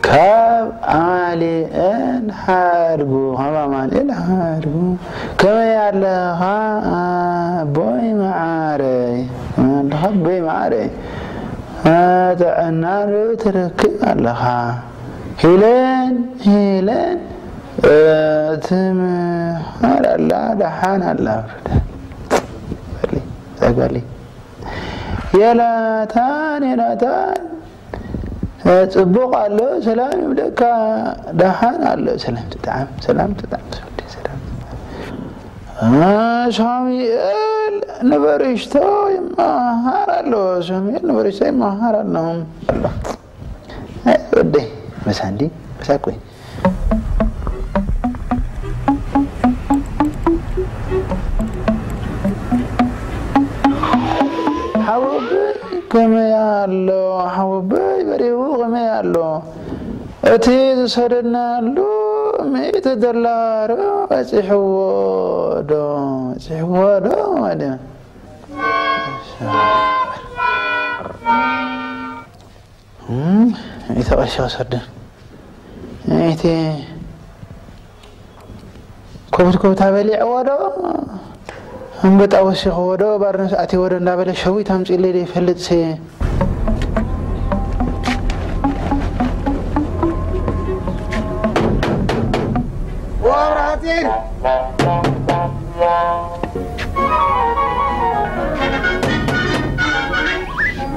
ካብ ኣማኑኤል ሓድጉ፣ ካብ ኣማኑኤል ሓድጉ፣ ከመይ ኣለኻ ኣቦይ መዓረይ? ከመይ ኣለኻ ኣቦይ መዓረይ? አ፣ ጥዕና ዶ ትረክብ ኣለኻ? ሄለን፣ ሄለን፣ እ፣ ትምሃር ኣላ፣ ደሓን ኣላ። በሊ፣ እዛ ጓለይ። ዮናታን፣ ዮናታን፣ እ፣ ጽቡቕ ኣሎ፣ ሰላም ይብለካ፣ ደሓን ኣሎ፣ ሰላም ትጥዓም፣ ሰላም ትጥዓም፣ ሰላም ትጥዓም። እ፣ ሳሙኤል ንበሪሽቶ ይመሃር ኣሎ፣ ሳሙኤል ንበሪሽቶ ይመሃር ኣሎ። ኣሎ። ኣይ፣ ወደይ፣ መሳንዲ፣ መሳኩ። ሓወቦይ ከመይ ኣሎ? ሓወቦይ በሪሁ ከመይ ኣሎ? እቲ ዝሰደድናሉ ሚእቲ ዶላር በጺሕዎ ዶ? በጺሕዎ ዶ? ወደ እም፣ ይተቐሸ ወሰደ። እቲ ከብት ከብታ በሊዕዎ ዶ፣ ኣንበጣ ወሲኽዎ ዶ፣ ባርነስ ኣትይዎ ዶ እንዳበለ ሸዊት ኣምጺእለይ ዘይፈልጥ ሲ። ወብራሃጺን!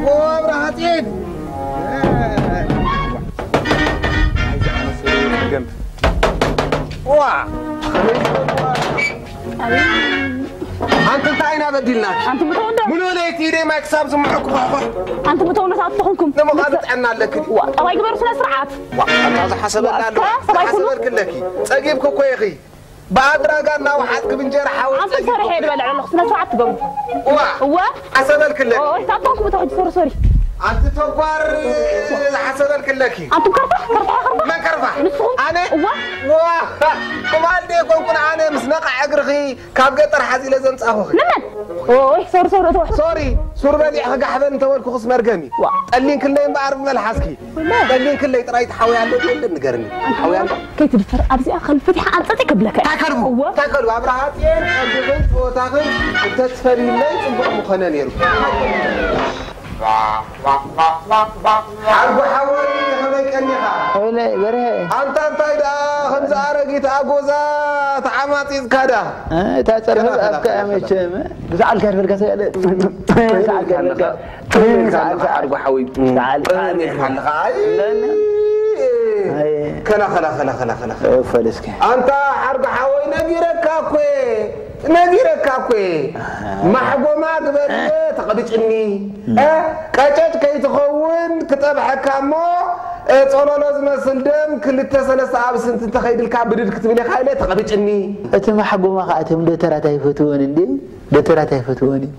ወብራሃጺን! ዋ! ኣንቲ እንታይ ኢና በዲልና? ኣንቲ ምተው እንዶ። ሙሉ ለይቲ ኢደይ ማይ ክሳብ ዝምዕኩ ኳኳ። ኣንቲ ምተው እንዶ፣ ሰዓት ተኾንኩም። ንምዃኑ ጥዕና ኣለኪ ድዩ? ዋ፣ ጠባይ ግበሩ፣ ስነ ስርዓት። ዋ፣ ኣንታ ዝሓሰበላ ኣሎ። እስከ ሰብኣይ ኩሉ። ዝሓሰበልኪ ኣለኪ። ጸጊብኪ እኮ ኢኺ። ብኣድራጋ እናወሓጥኪ ብእንጀራ ሓዊ ኣንቲ ጸጊብኪ። ሰርሐ እየ ዝበልዕ ኣለኹ፣ ስነ ስርዓት ትገብሩ። ዋ፣ እወ። ሓሰበልኪ ኣለኪ። ኦ፣ ኦ፣ ሰዓት ተኾንኩም፣ ተው ሕጂ፣ ሶሪ፣ ሶሪ። ኣንቲ ተጓር ዝሓሰበልኪ ኣለኪ። ኣንቱም ከርፋሕ፣ ከርፋሕ፣ ከርፋሕ። መን ከርፋሕ? ንስኹም? ኣነ? እዋ። ዋ፣ ቁማል ድየ ኮንኩን ኣነ ምስ ነቓዕ እግርኺ ካብ ገጠር ሓዚለ ዘምጻኹኺ። ንመን? ኦይ፣ ሶሪ፣ ሶሪ፣ እቶ። ሶሪ፣ ሱር በሊዕኺ ጋሕበን እንተበልኩኽስ መርገም እዩ። ዋ። ጠሊንክለይ እምበኣር ብመልሓስኪ። ወላ። ጠሊንክለይ ጥራይ ትሓውያ ኣሎ ድዩ የለን ንገርኒ። ሓውያ ኣሎ? ከይትድፈር ኣብዚኣ ከልፈት ይሓ ኣንጸጺ ክብለካ እየ። እንታይ ከልቡ? እዋ። እንታይ ከልቡ? ኣብርሃ ጽየን ቀልድኽን ጸወታኽን እንተትፈልዩለይ ጽቡቕ ምኾነ ነይሩ። ሓርጎ ሓወይ ከመይ ቀኒኻ? ኣበለ በርሀ። ኣንታ እንታይ ደኣ ከምዚ ኣረጊት ኣጎዛ ተዓማጺጽካ ደኣ? እ፣ እታ ጸርፊ ከላ፣ ከላ፣ ኣፍካ ከላ፣ ከላ። መቸም። ብዛዕልካ ድፈልካ ሰለ። ብዛዕልካ ድፈልካ። ጥዑም ኢልካ ኣለኻ ሓርጎ ሓወይ። ብዛዕልካ። ጥዑም ኢልካ ኣለኻ። ኣይ። እንደነ። ኣይ። ከላ፣ ከላ፣ ከላ፣ ከላ፣ ከላ። እፈል እስኪ። ኣንታ ሓርጎ ሓወይ ነጊረካ እኮ እየ። ነጊረካ እኮ እየ። ኣሃ። ማሕጎማ ግበርዮ ተቐብጭኒ። እ፣ ቀጨጭ ከይትኸውን ክጠብሐካ እሞ፣ እ፣ ጸሎሎ ዝመስል ደም ክልተ ሰለስተ ኣብስንቲ እንተኸይድልካ ብድድ ክትብል ኢኻ ኢለ ተቐብጭኒ። እቲ ማሕጎማ ኸኣ እቶም ዶክተራት ኣይፈትዎን እንዴ? ዶክተራት ኣይፈትዎን እዩ።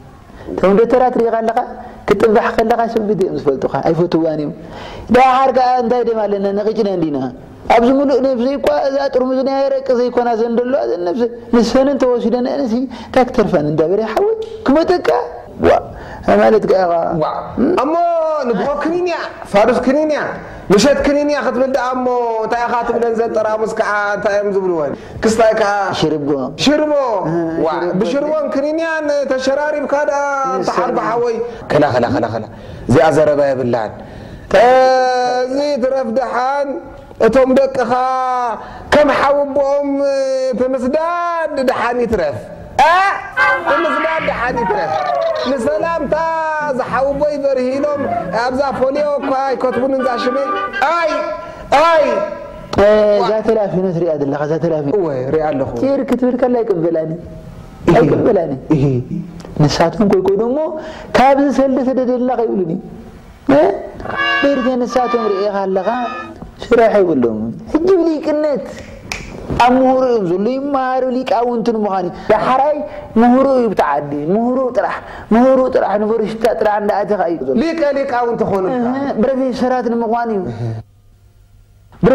እቶም ዶክተራት ርኢኻ ኣለኻ? ክትጥባሕ ከለኻ ስንብድ እዮም ዝፈልጡኻ፣ ኣይፈትዋን እዮም። ደሓር ከኣ እንታይ ደም ኣለና? ነቒጭና እንዲና። ኣብዚ ምሉእ ነብሰይ እኳ እዛ ጥርሙዝ ናይ ኣረቂ ዘይኮና ዘን ደለዋ ዘን ነብሰ ንሰን እንተወሲደን ኣነሲ እንታይ ክተርፋን እንዳ በረ ሓወይ ክመጠቃ ዋ ማለት ከኣ ዋ እሞ ንግሆ ክኒንያ ፋዱስ ክኒንያ ምሸት ክኒንያ ክትብል ደኣ እሞ እንታይ ኢኻ ትብለን ዘን ጠራሙስ ከኣ እንታይ እዮም ዝብልወን ክስታይ ከኣ ሽርቦ ሽርቦ እ፣ ዋ ሽርቦ ብሽርቦን ክኒንያን ተሸራሪብካ ደኣ ንሰን። ተሓርጎ ሓወይ ከላ ከላ ከላ ከላ እዚኣ ዘረባ የብላን እዚ ትረፍ ደሓን እቶም ደቅኻ ከም ሓውቦኦም እቲ ምስዳድ ደሓን ይትረፍ። እ? እቲ ምስዳድ ደሓን ይትረፍ። ንሰላምታ ዝሓውቦይ በርሂ ኢሎም ኣብዛ ፖልዮ እኳ ኣይከትቡን እንዛ ሽመይ። ኣይ! ኣይ! እ፣ እዛ ተላፊኖ ትሪኣ ዘለኻ፣ እዛ ተላፊኖ። እወ፣ ሪኣ ኣለኹ። ጭር ክትብል ከላ ኣይቅበላን። እሂ። ኣይቅበላን። እሂ። ንሳቶም ኮይኮይ ደሞ ካብዚ ሰልደ ሰደደላ ከይብሉኒ። እ? ብርጌ ንሳቶም ርኢኻ ኣለኻ፣ ስራሕ የብሎምን። ሕጂ ብሊቅነት ኣብ ምሁሩ እዮም ዘሎ፣ ይመሃሩ ሊቃውንቲ ንምዃን እዩ። ዳሕራይ ምሁሩ እዩ ብቲ ዓዲ፣ ምሁሩ ጥራሕ፣ ምሁሩ ጥራሕ፣ ዩኒቨርሲቲታት ጥራሕ እንዳኣተኻ እዩ ዘሎ። ሊቀ ሊቃውንቲ ኾኑ እህ፣ ፕሮፌሰራት ንምዃን እዩ። እህ።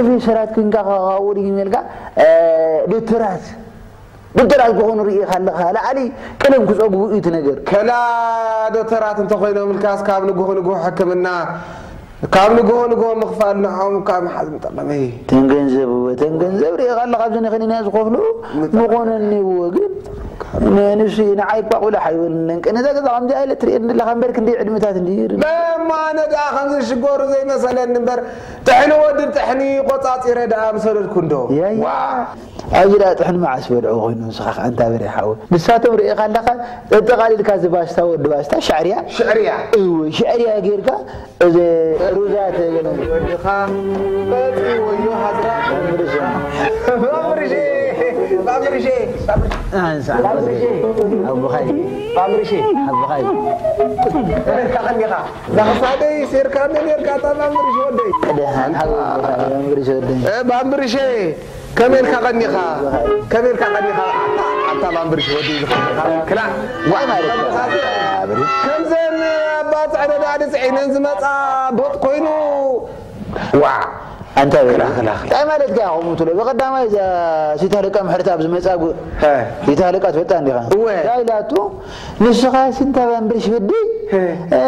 ፕሮፌሰራት ክንካ ካብኡ ድዩ መልካ እ፣ ዶክተራት ዶክተራት ክኾኑ ርእኻ ኣለኻ። ላዕሊ ቀለም ክጸጉቡ እዩ እቲ ነገር። ከላ ዶክተራት እንተኾይኖም ኢልካስ ካብ ንግሆ ንግሆ ሕክምና ካብ ንግሆ ንግሆ ምኽፋል ንዕኦም ካብ ምሓዝ ምጠቐመ። ተን ገንዘብ እወ፣ ተን ገንዘብ ርእኻ ኣለኻ ኣብዚ ንኽኒና ዝኸፍሉ ምኾነኒ እወ ግን ንሱ ንዓይ እኳ ቁላሕ ኣይበሉን። ነንቀ ነዛ ገዛ ከምዚ ኣይለ ትርእየኒ ኣለኻ እምበር ክንደይ ዕድመታት እንድዩ። ለማነ ደኣ ከምዚ ሽጎሩ ዘይመሰለኒ እምበር ጥሕኒ ወዲ ጥሕኒ ቆጻጺረ ደኣ ምሰደድኩ እንዶ። ያያ። ዋ። ኣብዚ ደኣ ጥሕኒ መዓስ በልዑ ኮይኑ ንስኻ ከኣ እንታ በሬ ሓወ። ንሳቶም ርእኻ ኣለኻ ጠጠቓሊልካ እዚ ባስታ ወዲ ባስታ ሽዕርያ። ሽዕርያ። እወ ሽዕርያ ጌርካ እዚ ሩዛ ተገለ። ወድኻ በፂ ወዮ ሃድራ። ባምርሽ። ባምርሽ። ባምርሽ። ኣንሳ። ባምርሽ። ኣቦኻይ። ባምርሽ። ኣቦኻይ። ተበልካ ቀኒኻ። ዛኽሳደይ ሴርካ መን ኔርካ እታ ባምርሽ ወደይ? ደሓን ሓወይ፣ ባምርሽ ወደይ። እ፣ ባምርሽ። ከመይ ኢልካ ቀኒኻ? ከመይ ኢልካ ቀኒኻ? ኣታ፣ ኣታ ባምብርሽ ወዲ ዝኸፍልካ ክላ። ዋ፣ ማለት እዩ። ከምዘን ኣባ ጸዕደ ዳዕዲ ጽዒነን ዝመጻ ቦጥ ኮይኑ። ዋ። ኣንታ ክላ፣ ክላ፣ ክላ። እንታይ ማለት ከኣ ከምኡ ትብሎ? ብቐዳማይ እዛ ሲታ ደቀ ምሕረት ኣብ ዝመጻ ጉ-፣ ሀ። ሲታ ደቃ ትፈልጣ እንዲኻ? እወ። እንታይ ኢላቱ? ንስኻ ስንታ ባምብርሽ ወዲ? ሀ። እ፣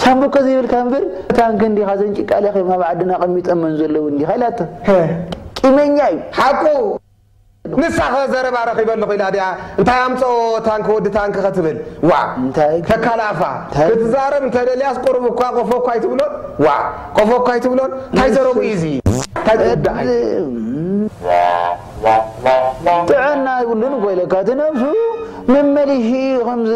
ሳምቡኮ ዘይብልካ እምበር፣ ታንክ እንዲኻ ዘን ጭቃ ለኺም ኣብ ዓድና ኣቐሚጠመን ዘለዉ እንዲኻ ኢላቶ። ሀ። ቂመኛ እዩ። ሓቁ። ንሳ ኸ ዘረባ ረኺበ ኣለኹ ኢላ ድያ? እንታይ ኣምጽኦ ታንክ ወዲ ታንክ ኸትብል? ዋእ! እንታይ? ተካል ኣፋ። እንታይ? ክትዛረብ እንተ ደልያስ ቁሩብ እኳ ቆፎ እኳ ኣይትብሎን? ዋእ! ቆፎ እኳ ኣይትብሎን? እንታይ ዘረቡ እዩ እዚ? እንታይ ጉዳይ? ጥዕና ይብሉን እኮ ኢለካ፣ እቲ ነብሱ መመሊሺ ከምዚ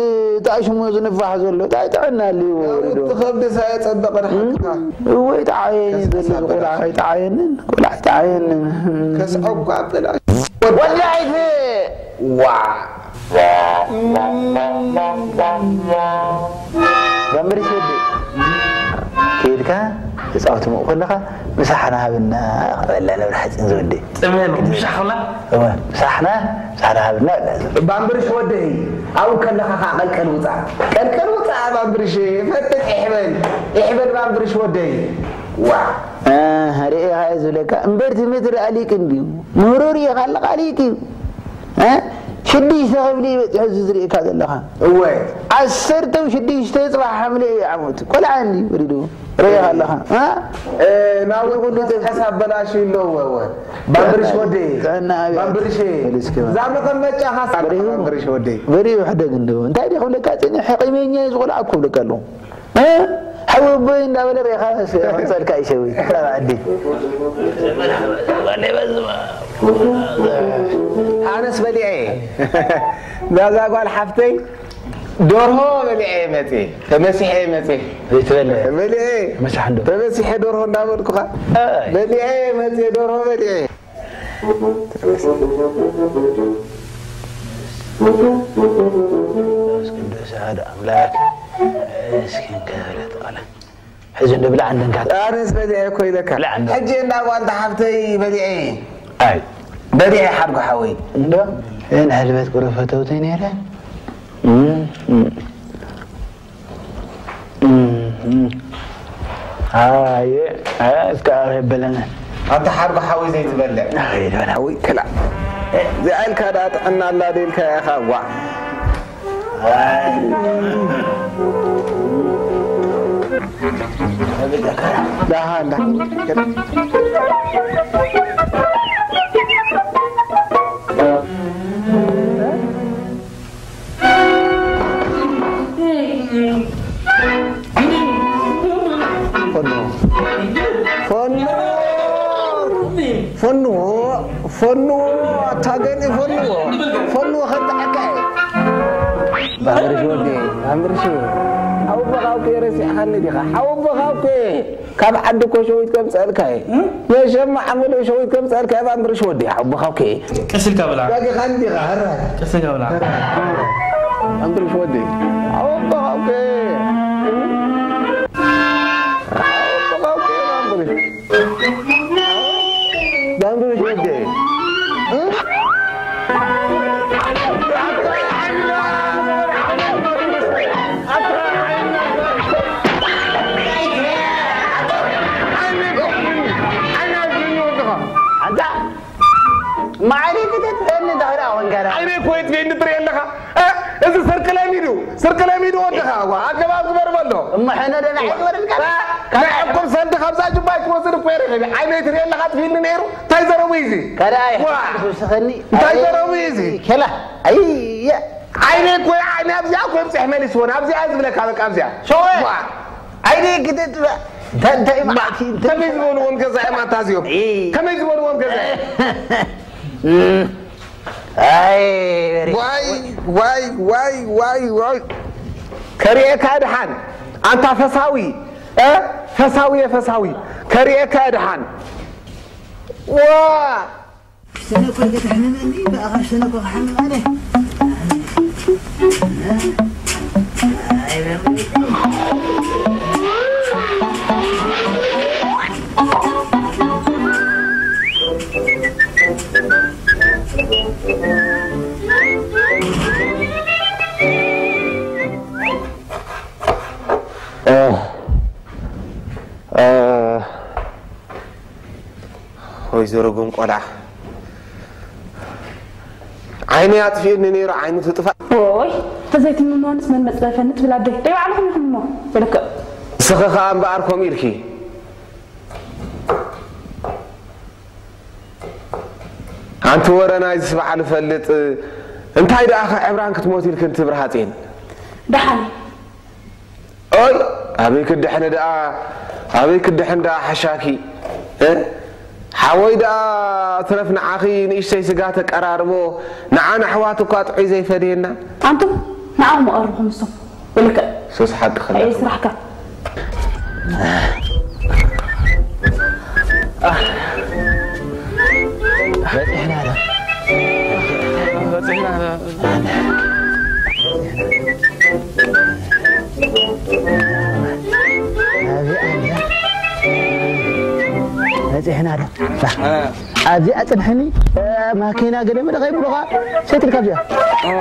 ጣሽሙ ዝንፋሕ ዘሎ፣ እንታይ ጥዕና ኣልዎ ወሪዱ? እቲ ኸብዲ ሳየጸበቐ ንሓቅካ። እወ፣ ይጥዓየኒ ከስዕሳ ዘሎ፣ ቆልዓ በላሽ። ከይጥዓየንን፣ ቆልዓ ይጥዓየንን። ከስዖ እኳ በላሽ። ወላይት! ዋ! መምርሽ ወዲ። ከይድካ ተጻወት ምኡ ከለኻ፣ ምሳሕና ሃብና፣ በላ ነብሪ ሓጺን ዝወዲ። ጥሜ ነው፣ ምሻ ከላ? እወ፣ ምሳሕና፣ ምሳሕና ሃብና፣ በላ። ባምብርሽ ወደይ፣ ኣብኡ ከለኻ ኸዓ ቀልቀል ውጻእ። ቀልቀል ውጻእ፣ ባምብርሽ፣ ፈትት፣ ኢሕበል፣ ኢሕበል፣ ባምብርሽ ወደይ። ዋ። ኣህ፣ ርኢኻዮ ዝብለካ፣ እምበር ትምህርቲ ርኣ ሊቅ እንድዩ። ምህሮ ርኢኻ ኣለኻ ሊቅ እዩ። እ? ሽዱሽተ ክፍሊ እዩ በጺሑ እዚ ዝርእየካ ዘለኻ። እወ። ዓሰርተ ሽዱሽተ ጽባሕ ሓምለ እዩ ዓመቱ። ቆልዓ እንድዩ ወሊዱ። ርኢኻ ኣለኻ። እ? እ፣ ናብኡ ኩሉ ኩሉ ሰብ ሓሳብ በላሽ ኣለዎ። እወ። ባምብርሽ ወደይ። ጥዕና ኣቤት። ባምብርሽ። በል እስኪ። እዛ መቐመጫኻ በሪሁ። ባምብርሽ ወደይ። በሪሁ ሕደግ እንዶ። እንታይ ድዩ ክብለካ ጸኒሐ ቂመኛ እዩ ዝቆልዓ እኮ ክብለካ ኣለኹ። እ? ሓወቦይ እንዳበለ ርኢኻ ስ-፣ ኣምጸልካ እዩ ሸዊት። ክራብ ዓዲ። ኣነስ በሊዐ። ናዛ ጓል ሓፍተይ ደርሆ በሊዐ መጽየ። ተመሲሐ መጽየ። ዘይትበልዕ። በሊዐ። መሳሕ እንዶ። ተመሲሐ ደርሆ እንዳበልኩኻ። ኣይ። በሊዐ መጽየ ደርሆ በሊዐ። መንፈስ ቅዱስ ኣሐዱ ኣምላክ። እስኪ እንከ በለ ተቃለ። ሕጂ እንዶ ብላዕ እንዶ እንካ። ኣነስ በሊዐ እኮ ኢለካ። ብላዕ እንዶ። ሕጂ እንዳ ጓል ሓፍተይ በሊዐ። ኣይ። በሊዐ ሓድጎ ሓወይ። እንዶ፣ እን ሕልበት ቁሩብ ፈተውተይ ነይረ። እም፣ እም። እም፣ እም። ኣየ፣ ኣየ፣ እስከ ኣበይ በለና። ኣንታ ሓርጎ ሓወይ ዘይትበልዕ። ኣይ፣ በላ፣ ወይ፣ ከላ። እዚኣ ኢልካ ደኣ ጥዕና ኣላ ዶ ኢልካ ኢኻ? ዋ። ኣይ። ደሃ፣ እንዳ። ፈንዎ። ፈንዎ። ፈንዎ። ፈንዎ። ኣታ ገኒ ፈንዎ። ፈንዎ ከብድዓካ እየ። ባምርሽ ወዲ፣ ባምርሽ። ሓወቦኻ እኮ ረሲዕኻኒ ዲኻ? ሓወቦኻ እኮ። ካብ ዓዲ እኮ ሸዊት ከምፀእልካ እየ። የሸማ ዓመሎ ሸዊት ከምፀእልካ እየ፣ ባምርሽ ወዲ። ሓወቦኻ እኮ። ቀስ ኢልካ ብላ። ዳግኻ እንዲኻ፣ ሕራይ። ቀስ ኢልካ ብላ። ኣምብርሽ ወዲ። ኣወቦኻውከ። ኣወቦኻውከ ኣምብርሽ። ኣምብርሽ ወዲ። ማዕሪክ ክትጥፈኒ ዳህራ ወንገራ። ዓይነይ እኮ የጥፍኤኒ ትርኢ ኣለኻ። እ? እዚ ስርቂ ለሚዱ፣ ስርቂ ለሚዱ ወድኻ። ዋ፣ ኣገባብ ግበር በሎ። እሞ ሕነ ደና ኣይግበርልካ። እ? ናይ ዕቁብ ሰንዲ ካብዛ ጁባይ ክወስድ እኮ ይረኸቢ። ዓይነይ ትርኢ ኣለኻ፣ ኣጥፊእኒ ነይሩ። እንታይ ዘረቡ እዩ እዚ? ከዳይ ዋ። ስኸኒ። እንታይ ዘረቡ እዩ እዚ? ከላ። ኣይ፣ ዓይነይ እኮ፣ ዓይነይ ኣብዚኣ እኮ ይብፅሕ መሊስዎ። ኣብዚኣ ዝብለካ በቃ ኣብዚኣ። ሸወ። ዋ። ዓይነይ ክትጥፈ-፣ እንታይ፣ እንታይ ማ-፣ ማለት እዩ? እንታይ ከመይ ዝበልዎም ገዛ እዮም ኣታ እዚኦም? እ። ከመይ ዝበልዎም ገዛ እዮም? ኣይ፣ በሪ። ዋይ፣ ዋይ፣ ዋይ፣ ዋይ፣ ዋይ። ከርእየካ ድሓን፣ ኣንታ ፈሳዊ፣ እ? ፈሳዊ፣ ፈሳዊ። ከርእየካ ድሓን። ዋ! ሰነኮ ገትሕምመኒ፣ ብኣኻ ሰነኮ ክሓምም ኣነ። ኣይ፣ በሪ። ወይዘሮ ጎም ቆልዓ ዓይነይ ኣጥፊእኒ ነይሩ፣ ዓይኑ ትጥፋእ። ኦይ፣ ተዘይትምንዋንስ መን መጽረፈኒ ትብል ኣደይ። ደይ ባዕልኹም ኢኹም እሞ። ወለከ። ንስኺ ኸኣ እምበኣር ከምኡ ኢልኪ። ኣንቲ ወረ ናይዚስ በዓል እፈልጥ፣ እንታይ ደኣ ከ ዕብራን ክትሞት ኢልክን ትብርሃጼን? ደሓን። ኦይ፣ ኣበይ ክድሕኒ ደኣ፣ ኣበይ ክድሕን ደኣ ሓሻኪ? እ? ሓወይ ደኣ ትረፍ ንዓኺ ንእሽተይ ስጋ ተቀራርቦ፣ ንዓና ኣሕዋት እኳ ጥዑይ ዘይፈድየና። ኣንቱም ንዓኹም ኣቐርብኹም ንሶም። ወልከ ሶስ ሓቂ ኣየ ከለኹ። ስራሕካ። በጺሕና ዶ? በጺሕና ዶ? በጺሕና ዶ? ኣብዚኣ ጽንሐኒ፣ እ፣ ማኪና ገለ መለ ከይብሉኻ፣ ሰይትልካ ኣብዚኣ። እ።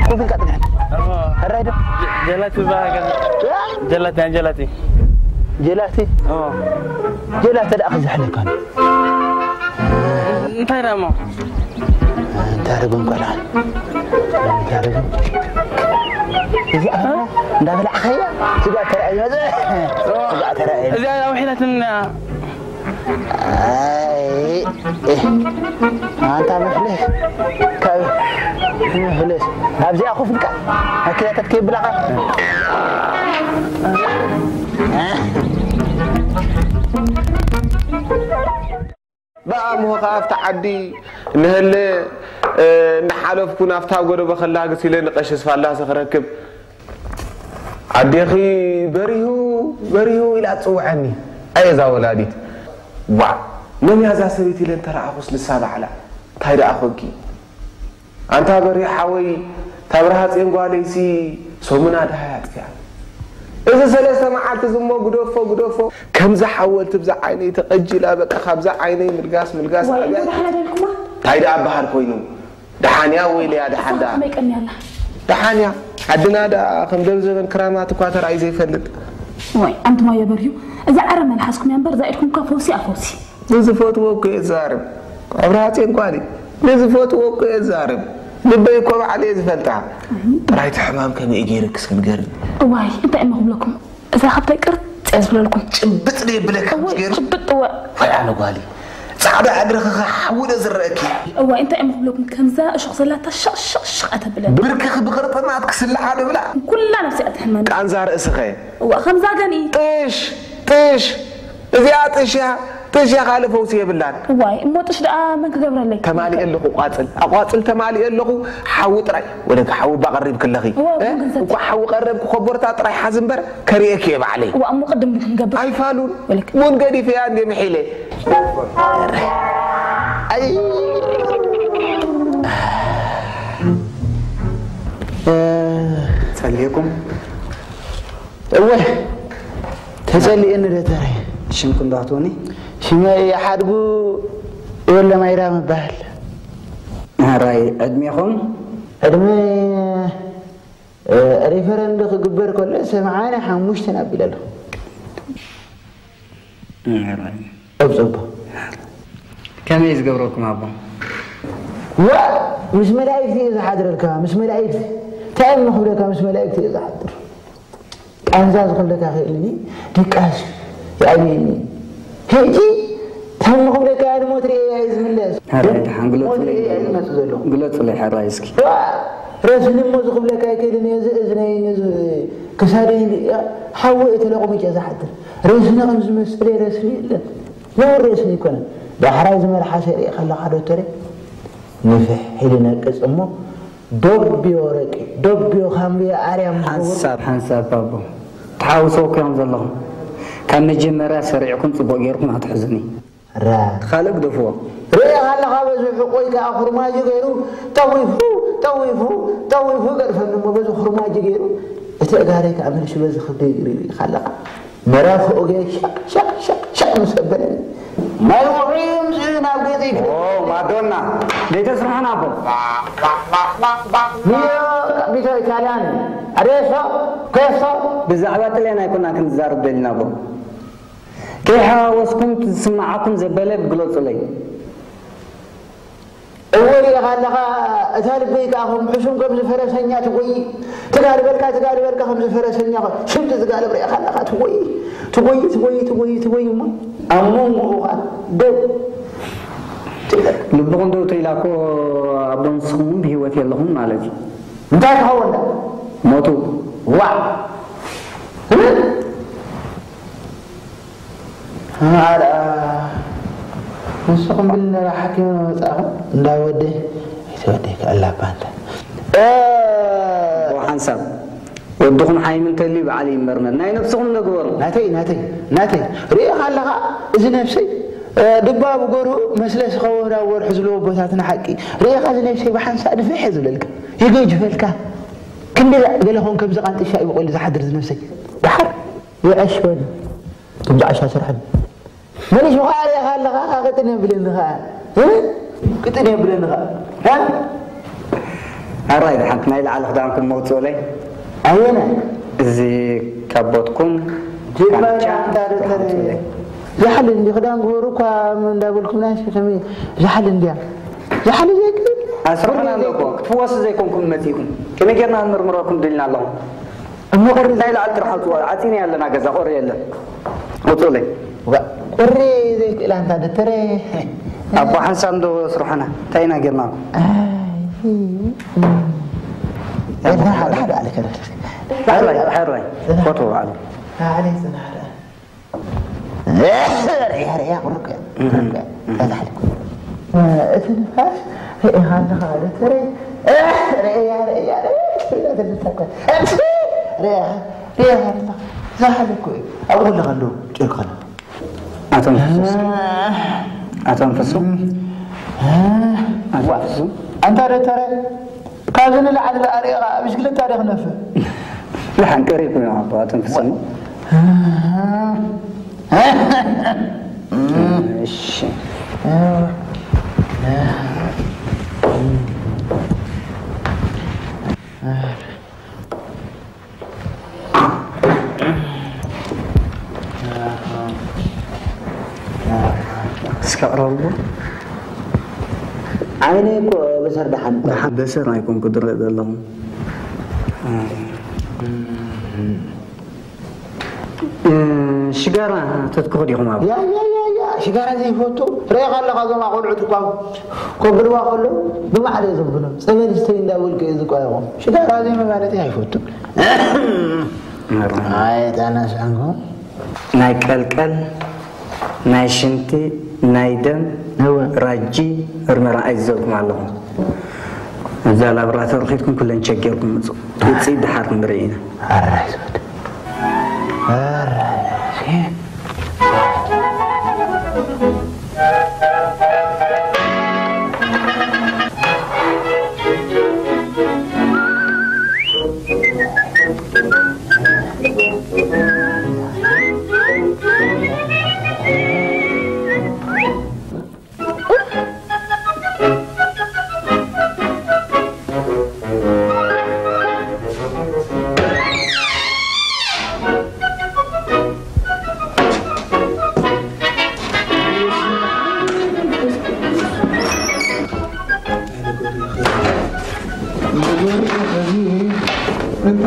ኮፍ ኢልካ ጽንሐኒ። እ። ሕራይ ዶ? ጀ-፣ ጀላቲ ዝበሃል ገለ። እ? ጀላቲ፣ ኣን ጀላቲ። ጀላቲ? እ። ጀላቲ ደኣ ክዝሕለካ። እንታይ ደኣ እሞ? እንታይ ደኣ እሞ ቆልዓ? እንታይ ደኣ እሞ? እዚኣ እንዳበላዕኻያ፣ ስጋ ተራእዩ መዘ-፣ ስጋ ተራእዩ። እዚኣ ኣውሒዳትና። ኣይ፣ ኤህ፣ ኣንታ መፍልስ፣ ካብ መፍልስ፣ ኣብዚኣ ኮፍ ኢልካ መኪናታት ከይብላኻ። ብኣምሆ ከኣ ኣብቲ ዓዲ ንሀለ፣ እ፣ እናሓለፍኩ ናብታ ጎደቦ ከላግስ ኢለ ንቀሽስ ፋላሰ ክረክብ ኣዴኺ በሪሁ፣ በሪሁ ኢላ ትጽውዐኒ። ኣየ እዛ ወላዲት። ዋእ፣ መን እያ እዛ ሰበይቲ ኢለ እንተረኣኹስ ንሳ ባዕላ። እንታይ ደኣ ኾንኪ? ኣንታ በሪሁ ሓወይ፣ እታ ብርሃጼን ጓለይሲ ሰሙና ደሃይ ኣጥፊኣ። እዚ ሰለስተ መዓልቲ እዚ እሞ ግደፎ፣ ግደፎ። ከምዛ ሓወልቲ ብዛ ዓይነይ ተቐጂላ፣ በቃ ካብዛ ዓይነይ ምልጋስ፣ ምልጋስ ዋይ፣ ኣብያ። እንዶ ደሓና ደልኩማ? እንታይ ደኣ በሃል ኮይኑ? ደሓን እያ ወይለያ፣ ደሓን ደኣ። ከመይ ቀንያ ኣላ? ደሓን እያ። ዓድና ደኣ ከም ደብዘበን ክራማት እኳ ተራእዩ ዘይፈልጥ። ዋይ፣ ኣንቱም ኣየ በርሂ፣ እዛ ዓረ መልሓስኩም እያ እምበር፣ እዛ ኢድኩም እኳ ፈውሲ እያ ፈውሲ። ንዝፈትዎ እኮ እየ ዝዛረብ። ኣብርሃ ጼንቋሊ፣ ንዝፈትዎ እኮ እየ ዝዛረብ። ልበይ እኮ ባዕለይ እየ ዝፈልጣ። ጥራይ እቲ ሕማም ከመይ ገይረ ክስግር። እዋይ፣ እንታይ እሞ ክብለኩም? እዛ ካብታይ ቅርጽ እየ ዝብለልኩም። ጭብጥ ዶ ይብለካ እወ፣ ገይሩ? ጭብጥ እወ። ወይ ኣነ ጓሊ፣ ጻዕዳ እግርኺ ሓዊ ዶ ዝረአኪ? እወ፣ እንታይ እሞ ክብለኩም? ከምዛ እሾኽ ዘላታ ሸቕ ሸቕ ሸቕ ኣተብለን። ብርክኺ ብቕርጥማት ክስልዓ ዶ ብላ? ኩላ ነብሲ እያ ትሕመን። ቃንዛ ርእስኸ? እወ፣ ከምዛ ገኒ። ጥሽ፣ ጥሽ። እዚኣ ጥሽ እያ፣ ጥሽ እያ፣ ካልእ ፈውሲ የብላን። እዋይ፣ እሞ ጥሽ ደኣ መን ክገብረለይ? ተማሊኤ ኣለኹ ቋጽል። ኣቋጽል ተማሊኤ ኣለኹ፣ ሓዊ ጥራይ። ወደግ ሓዊ እባ ቀሪብኪ ኣለኺ። እወ፣ እ? ቡን ክንሰቲ። እንኳዕ ሓዊ ቀረብኩ፣ ኮቦርታ ጥራይ ሓዚ እምበር፣ ከርእየኪ እየ ባዕለይ። እዋ፣ እሞ ቅድም ቡን ክንገብር። ኣይፋሉን። ወልክ። ቡን ገዲፈያ እንዴ ምሒለ። ኣይ። እ። ጸሊእኩም? እወ፣ ተጸሊእኒ ደተረ። ሽምኩም ዶ ክትብሉኒ? ሽመይ ሓድጉ ወለማይራ ምበሃል። ሕራይ ዕድሜኹም? ዕድመ፣ እ፣ ሪፈረንድ ክግበር ከሎ ሰማንያ ሓሙሽተ ኣቢለ ኣለኹ። ሕራይ። ጸብጸባ። ከመይ ዝገብረኩም ኣቦ? ዋ፣ ምስ መላእክቲ እየ ዝሓድረልካ፣ ምስ መላእክቲ። እንታይ እዮም ንኽብለካ፣ ምስ መላእክቲ እየ ዝሓድር። ቃንዛ ዝኽብለካ ክእልኒ ድቃስ ይኣብየኒ። ሕጂ ከም ንኽብለካ እያ ንሞት ርእየ እየ ዝምለስ። ሕራይ ደሓን ግለጹለይ። ሞት ርእየ እየ ዝመጽእ ዘለኹ። ግለጹለይ ሕራይ እስኪ። ዋ፣ ረስኒ እሞ ዝኽብለካ ኣይክእልን እየ። እዚ እዝነይን እዚ ክሳደይን ርእየ ሓዊ እየ ተለቑሚጨ ዝሓድር። ረስኒ ከም ዝመስል ረስኒ የለን። ነውር ረስኒ ኣይኮነን። ዳሕራይ ዝመልሓሰ ርእየ ከለኻ ዶክተረይ፣ ንፍሕ ኢሉ ነቅጽ እሞ ዶብዮ ረቂ፣ ዶብዮ ካምብዮ ኣርያም ዝኸውን ሓንሳብ ሓንሳብ ባቦ፣ ተሓውሰው እዮም ዘለኹም። ካብ መጀመርያ ሰሪዕኩም ጽቡቕ ጌርኩም ኣትሕዙኒ። ራ ካልእ ግደፍዎ። ርእኻ ኣለኻ በዚ ሕቆይ ከኣ ኹርማጅ ገይሩ ጠዊፉ፣ ጠዊፉ፣ ጠዊፉ ገርፈኒ እሞ በዚ ኹርማጅ ገይሩ እቲ ኣጋረይ ከኣ መልሱ በዚ ክብደይ ገይሩ ይርእኻ ኣለኻ። መራኽኡ ገይሩ ሸቕ፣ ሸቕ፣ ሸቕ፣ ሸቕ ምስ ኣበለኒ ናይ ውዑይ እምዝእ ናብ ገጸይ ክደ ኦ፣ ማዶና፣ ዘይተስርሑና ኣቦ። ሚዮ ካፒቶ ኢታልያን፣ ኣዴሶ፣ ኮሶ። ብዛዕባ ጥልያን ኣይኮናን ክንዛረብ ደሊና ኣቦ። ከይሓዋወስኩም ዝስምዓኩም ዘበለ ግለጹለይ። እወ፣ ርኢኻ ኣለኻ፣ እታ ልበይ ከኣ ከም ሕሱም ከም ዝፈረሰኛ ትጎዪ። ትጋልበልካ፣ ትጋልበልካ ከም ዝፈረሰኛ ሽምጢ ዝጋልብ ርኢኻ ኣለኻ፣ ትጎዪ፣ ትጎዪ፣ ትጎዪ፣ ትጎዪ፣ ትጎዪ እሞ ኣብ መንጎኡ ከኣ ደው ትብል። ልብኹም ደው ተኢላ እኮ ኣቦ ንስኹም እውን ብህይወት የለኹም ማለት እዩ። እንታይ ክኸውን ዳ? ሞቱ። ዋዕ! ኣርኣ ንስኹም ብልነራ ሓኪም መጻእኹም እንዳ ወደይ ኣይተወደይ ክኣላ ባንታ። እ፣ ሓንሳብ ወድኹም ሓይሚ እንተልዩ በዓል ይመርመር። ናይ ነብስኹም ንግበሩ። ናተይ፣ ናተይ፣ ናተይ። ርኢኻ ኣለኻ እዚ ነብሰይ፣ እ፣ ድባብ ጎርሁ መስለስ ከወዳ ወርሑ ዝለዎ ቦታትና ሓቂ። ርኢኻ እዚ ነብሰይ ብሓንሳእ ንፍሕ እየ ዝብለልካ። ይገጅፈልካ። ክንዲ ገለ ኾን ከምዚ ቃንጥሻ እዩ በቆሉ ዝሓድር እዚ ነብሰይ። ደሓር ይዕሽ በሉ። ከምዚ ዓሻ ስርሐን። መሊሱ ኸዓ ርኢኻ ኣለኻ፣ ኸዓ ቅጥን የብለኒ ኸዓ። እ? ቅጥን የብለኒ ኸዓ። እ? ኣራይ፣ ሓንቲ ናይ ላዕሊ ክዳንኩም መውፅኡለይ። ኣየናይ? እዚ ካቦትኩም፣ ጀባና ካምቻ፣ ኣንታ ዶክተር፣ ሓንቲ ዛሕሊ እንዲ ክዳን ግበሩ እኳ እንዳበልኩም ናይ ሸከመ ዛሕሊ እንድያ። ዛሕሊ ዘይክእል። ኣስርሑና ኣለኩም። ክትፍወሱ ዘይኮንኩም መፂእኩም። ከመይ ጌርና ክንምርምረኩም ደሊና ኣለኹም። እሞ ቁሪ ናይ ላዕሊ ጥራሕ ኣውፅኡ። ዓፂና ኣለና ገዛ ቁሪ የለን። ውፅኡለይ። ዋ፣ ቁሪ ዘይክእል ኣንታ ዶክተረ። ኣቦ ሓንሳብ እንዶ ስርሖና። እንታይ ኢና ጌርናኩም? ኣይ፣ እ፣ ሓደ፣ ሓደ፣ ሓደ፣ ሓደ፣ ሓደ። ሕራይ፣ ሕራይ። ፎቶ በዓል። ሓደ፣ ሓደ። ርያ፣ ርያ፣ ቁሩብ እህ፣ እህ። ተታሕቲ። እቲ ንፋስ ርኢኻ ኣለኻ ዶ? ትርኢ? ርያ፣ ርያ፣ ርያ፣ ርያ፣ ርያ፣ ርያ፣ ርያ፣ ዛሓል እኮ እዩ። ኣብኡ ከለኻ እንደው ጨርቅኻ። ኣቶም ፍሱም። ኣቶም ፍሱም። ኣቶም ፍሱም። ኣንታ ዶ ተረ? ካብዚ ንላዕሊ ደኣ ርኢኻ ብሽክለታ ዶ ክነፍእ? ደሓን ቀሪብኩም እዮም ኣቦ ኣቶም ፍጹም። እሺ። እስከ ኣቕርብዎ። ዓይነይ እኮ በሰር ደሓን እኮ። ደሓን በሰር ኣይኮንኩ ዝርኢ ዘለኹ። እ፣ ሽጋራ ተትክኹ ዲኹም ኣብ? ያ፣ ያ፣ ያ፣ ያ፣ ሽጋራ ዘይፈቱ። ርኢኻ ኣለኻ እዞም ኣቖልዑት እኳ ከብልዋ ከለዉ ብማዕረ ዘብሎም። ጸበል ስተይ እንዳበልኩ እየ ዝቋየቖም። ሽጋራ ዘይምባለተይ ኣይፈቱን። ኣይ፣ ጣና ሰንጎ። ናይ ቀልቀል፣ ናይ ሽንቲ፣ ናይ ደም፣ እወ። ራጂ ምርመራ ኣይዘልኩም ኣለኹም። እዛ ላቦራቶሪ ኺድኩም ኩለን ቸክ ጌርኩም ምጹ። ውጽኢት ደሓር ክንርኢ ኢና። ኣራይ ዝወድ። ኣራይ።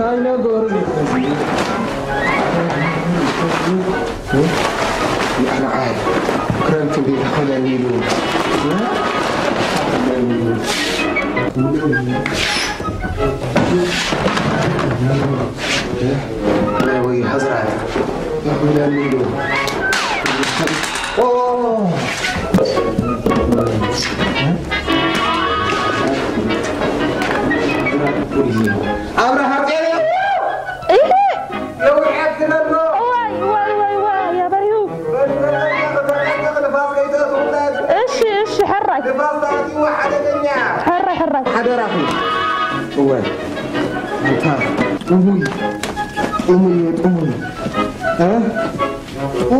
ኣይነገሩን ይኾኑ። ንዓይ ክረምቲ እንዴት ኾነኒ ኢሉ። ወይ ሕዝራት ኾነኒ ኢሉ። ኦ! ኣብርሃ ጤና! ኢሄ! ነዊሕ ክነሎ! ዋይ፣ ዋይ፣ ዋይ፣ ዋይ፣ ኣበሪሁ! በል ተጠንቀቕ፣ ተጠንቀቕ፣ ንፋስ ከይተእትውና። እሺ፣ እሺ፣ ሕራይ። ንፋስ ተኣትይዎ ሓደገኛ። ሕራይ፣ ሕራይ። ሓደራኹም። እወ። ኣንታ ጥሙይ፣ ጥሙይ፣ ጥሙይ። እ? ኡ፣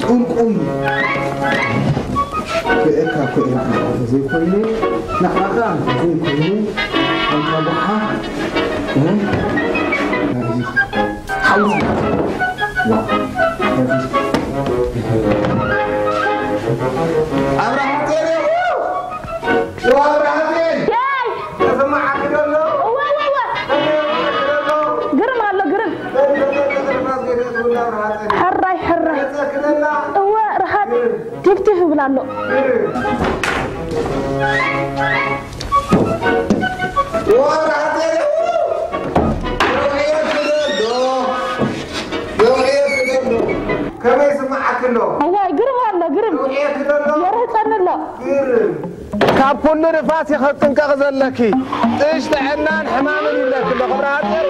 ጡልቁል። ክእካ እኮ ኢና ንዓኻ ዘይኮይነ፣ ንዓኻ ዘይኮይነ፣ ኣንታ ጓሓ፣ እ? ሓውሲ። ዋ። ኣብርሃ ቴሌ፣ ኡ! ዋ፣ ኣብርሃ ቴሌ! ያይ! ተሰማዓኪ ዶ ኣሎ? እወ፣ እወ፣ እወ። ተሰማዓኪ ዶ ኣሎ? ግርም ኣሎ፣ ግርም። በል፣ በል፣ በል፣ በል፣ በል፣ በል፣ በል፣ በል፣ በል፣ በል። ሕራይ፣ ሕራይ። መጸክለላ። እወ፣ ርሃት። ግርም። ጅብቲ ይብል ኣሎ። ግርም። ከመይ ይስምዓኪ ኣሎ? እዋይ፣ ግርም ኣሎ፣ ግርም። የርህጸኒ ኣሎ። ግርም። ካብ ኩሉ ንፋስ ኢኺ ክትጥንቀቒ ዘለኪ። ጥሽ ጥዕናን ሕማምን ይብለኪ ኣሎ። ክብሪ ሃገር፣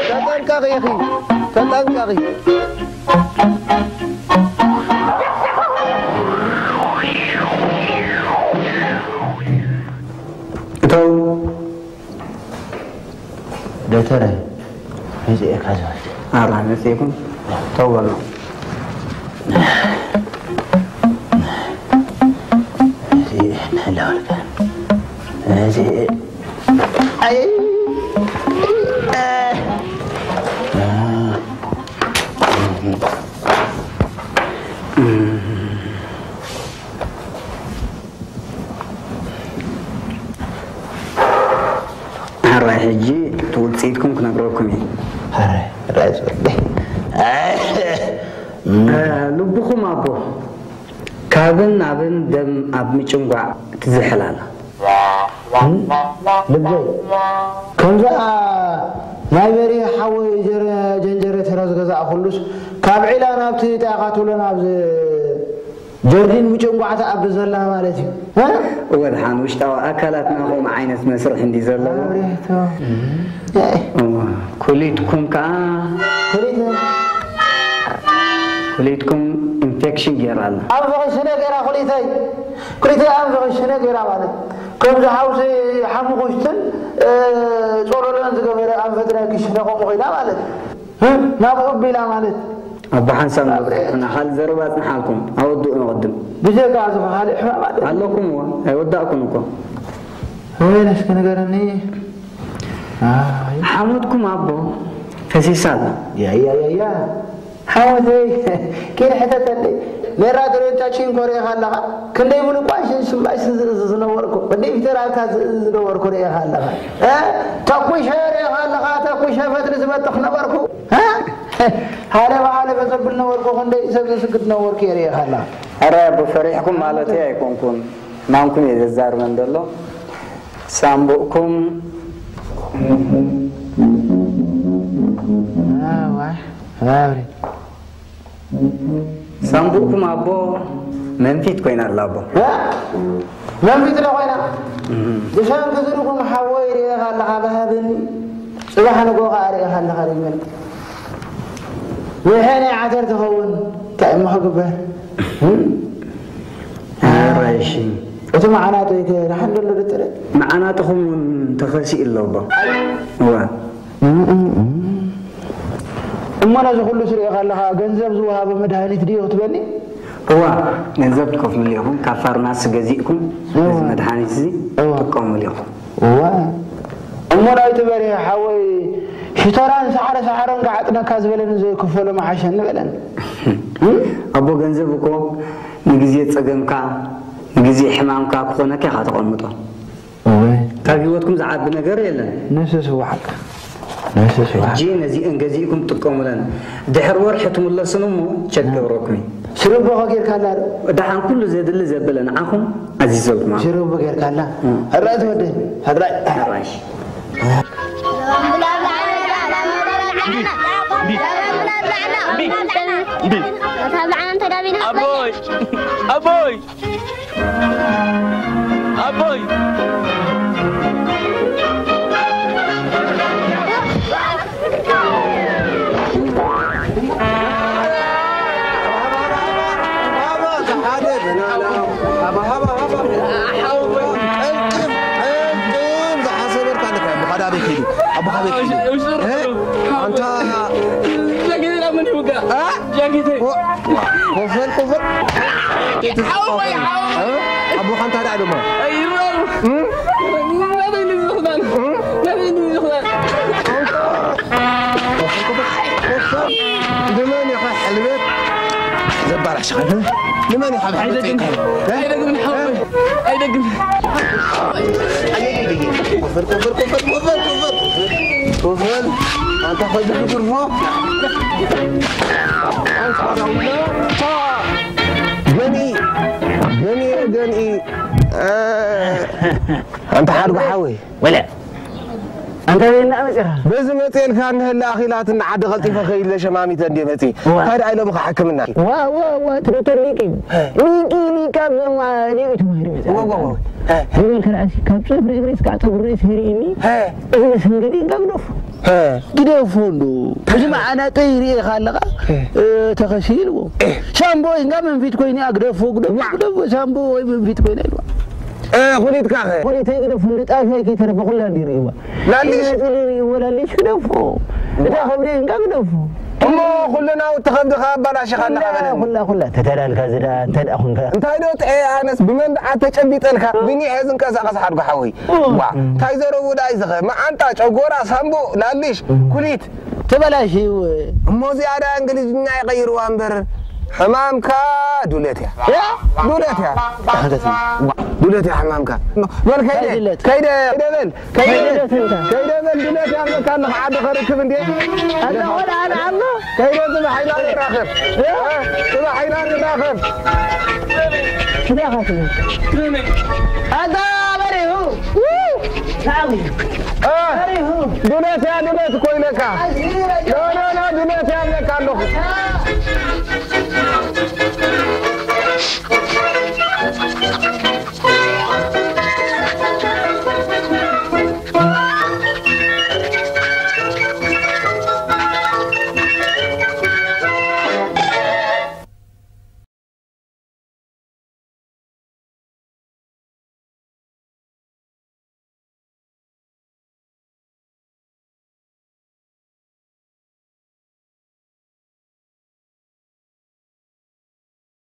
ተጠንቀቒ ኢኺ፣ ተጠንቀቒ። እተው። ዶክተር፣ መጺኤካ ዝብል። ኣራ፣ መጺኤኩም? ተው በሉ። እዚ ንሕለወልካ። እዚ፣ ኣይ፣ ሕራይ፣ ሕጂ እቲ ውጽኢትኩም ክነግረኩም እየ። ሕራይ፣ ሕራይ፣ ጽቡቕ። እ፣ ልብኹም ኣቦ፣ ካብን ናብን ደም ኣብ ምጭንጓዕ ትዝሕል ኣላ። እም? ልበይ፣ ከምዛ ናይ በሪህ ሓወይ ጀረ-፣ ጀንጀረ ተራ ዝገዛእኩሉስ፣ ካብ ዒላ ናብቲ ጣይኻ ትብሎ ናብዚ ጀርዲን ምጭንጓዕ ትኣቢ ዘላ ማለት እዩ። እ? እወ፣ ደሓን ውሽጣዊ ኣካላትና ከምኡ ዓይነት መስርሕ እንዲ ዘለዎ። ኣብሬቶ። እወ፣ ኩሊትኩም ከኣ ኩሊት? ኩሊትኩም ኢንፌክሽን ገይራ ኣላ። ኣንፈ ክሽነ ገይራ ኩሊተይ። ኩሊተይ ኣንፈ ክሽነ ገይራ ማለት። ከምዚ ሓውሲ ሓሙኹሽትን፣ እ፣ ጾሎሎን ዝገበረ ኣንፈ ጥራይ ክሽነ ከምኡ ኮይና ማለት። እ? ናብኡ ኣቢላ ማለት። ኣቦ ሓንሳብ ንብርሕትና ካልእ ዘረባ ኣጽንሓልኩም። ኣወድኡ ንቕድም። ብጀካ እዚ ካልእ ሕማም ኣለ? ኣለኩም እወ። ኣይወዳእኩን እኮ። ወይን እስኪ ንገረኒ። ኣይ። ሓሞትኩም ኣቦ ፈሲሳ ኣላ። ያ፣ ያ፣ ያ፣ ያ። ሓሞተይ፣ ኪድ ሕተተለይ። ሜራ ድሬንታ ቺንኮ ርኢኻ ኣለኻ? ክንደይ ምልቋሽ ሽምባሽ ዝ-፣ ዝ-፣ ዝነበርኩ። ክንደይ ፊተራልካ ዝ-፣ ዝነበርኩ ርኢኻ ኣለኻ? እ? ተኩሸ ርኢኻ ኣለኻ? ተኩሸ ፈትሊ ዝበጥኽ ነበርኩ። እ? ሃለ ብሃለ በዘብል ነበርኩ። ክንደይ ሰብ ዘስግድ ነበርኩ እየ ርኢኻ ኣለኻ? ኣረ፣ ኣቦ ፈሪሕኩም ማለተይ ኣይኮንኩን። ሕማምኩም እየ ዘዛርበን ዘሎ። ሳምቡእኩም ኣዋ፣ ኣብሪ። ሳምቡእኩም ኣቦ መንፊት ኮይና ኣላ ኣቦ። እ? መንፊት ዶ ኮይና? እም። ብሰንኪ ዝርጉም ሓወይ ርኤኻ ኣለኻ፣ ብሃብኒ። ጽባሕ ንግሆ ከኣ ርኤኻ ኣለኻ፣ ርግመኒ። ውሕየ ናይ ዓተር ትኸውን፣ እንታይ እሞ ክግበር? እም? ኣራይሺ። እቲ መዓናጦይ ከ ደሓን ዘሎ ዶ ጥረ? መዓናጥኹም እውን ተኸሲኡ ኣሎ ኣቦ። እዋ። እም፣ እም፣ እም። እሞ ነዚ ኩሉ ስሪእኻ ኣለኻ፣ ገንዘብ ዝወሃቦ መድሃኒት ድዩ ክትበኒ? እዋ፣ ገንዘብ ትከፍሉሉ ኢኹም፣ ካብ ፋርማሲ ገዚእኩም፣ እዋ። ነዚ መድሃኒት እዚ እዋ። ትጥቀሙሉ ኢኹም። እዋ። እሞ ናይቲ በርሀ ሓወይ ሽተራን ሰዓረ ሰዓረን ክዓጥነካ ዝበለኒ ዘይክፈሎ መሓሸኒ በለኒ። ኣቦ፣ ገንዘብ እኮ ንግዜ ጸገምካ፣ ንግዜ ሕማምካ ክኾነካ ኢኻ ተቐምጦ። እወ። ካብ ህይወትኩም ዝዓቢ ነገር የለን። ነፍሰ ስውሓት ነፍሰ ስውሓት ሕጂ ነዚአን ገዚእኩም ትጥቀሙለን። ድሕሪ ወርሒ ትምለሱን እሞ ቸክ ገብረኩም እዩ። ሽርቦ ከ ጌርካ ኣላ ዶ? ደሓን ኩሉ ዘድሊ ዘበለ ንዓኹም ኣዚዘልኩም ኣሎ። ሽርቦ ጌርካ ኣላ? ሕራይ ትወደ ሕራይ ሕራሽ ኣቦይ ኣቦይ ኣቦይ ዝሓሰበርካ ኣለካ ኣቦኻ ዳበይ ከይዱ ኣቦኻ ቤት ከይዱ ኣንታ ጃኬቴ ምን ይውጋ ጃኬቴ ኮፈል ኮፈል ኣቦኻ እንታይ ደኣ ድማ ናበይ ንዝኽዳን ናበይ ንዝኽዳን ኮፈል ንመን ኢኻ ሕልበት ዘባላሽኻ ንመን ኢኻ ብሕልበት ኣይደግም ኣይደግም ሓወይ ኣይደግም ኮፈል ኮፈል ኮፈል ኮፈል ኮፈል ኮፈል ኣንታ ኸዚ ክትርፎ ገኒ ገኒ ገኒ ኣንታ ሓድጉ ሓወይ ወለ ኣንታ ቤና መጽኻ በዚ መፅኤልካ እንሀለ ኣኺላትን ዓዲ ቀልጢፈ ከይለ ሸማሚተ እንደ መፂ እዋ። እንታይ ደኣ ኢሎምኻ ሕክምና ዋ ዋ ዋ እቲ ዶክተር ሊቂ ሊቂ ሊቂ ካብ ዘማ ሊቂ ተማሂሩ መጽ ወ፣ ወ፣ ወ። ዝበልከ ራእሲ ካብ ጸፍሪ እግሪ እስካዕ ጸጉሪ ርእሲ ይርእኒ እዚ መሰንገዲ እንካ ግደፉ ግደፎ እንዶ እዚ መዓናጠ ይርእኻ ኣለኻ ተኸሲልዎ ሻምቦ እንጋ መንፊት ኮይኒ ኣግደፎ ግደፎ ግደፎ ሻምቦ ወይ መንፊት ኮይና ኢልዋ እ፣ ኩሊትካ ኸ ኮሊተይ ግደፉ እንዲ ጣፍያይ ከይተረፈ ኩላ እንዲ ርእይዋ ላሊሽ ወላሊሽ ግደፎ እታ ከብደ እንካ ግደፎ እሞ ኩሉ ናውቲ ከብድኻ ኣባላሽኻ ኣለኻ በለኒ ኩላ ኩላ ተተዳልካ ዝዳ እንተ ደኣ ኮንካ እንታይ ዶ ጥዐ ኣነስ ብመንድዓ ተጨቢጠልካ ብኒሐ ዝንቀሳቐስ ሓድጎ ሓወይ ዋ እንታይ ዘረቡ ዳይ ዝኸ መዓንጣ ጨጎራ ሳምቦ ላሊሽ ኩሊት ተበላሽዩ እሞ ዝያዳ እንግሊዝኛ ይቐይርዋ እምበር ሕማምካ ዱለት እያ ዱለት እያ ዋ፣ ዱለት እያ ሕማምካ በል ከይደ ድለት? ከይደ ከይደ በል ከይደ ከይደ ስንታ? ከይደ በል ዱለት እያ ኣለካ ኣለኻ ዓዲ ኸርክብ እንዴ ኣላ ወላ ኣላ ኣሎ ከይደ ጽባሕ ኢና ንራኸብ ጽባሕ ኢና ንራኸብ ክዳኻ ትብል ኣታ በሪሁ እ፣ ዱለት እያ ዱለት እኮ ኢለካ ኖ ኖ ኖ ዱለት እያ ኣለካ ኣለኹ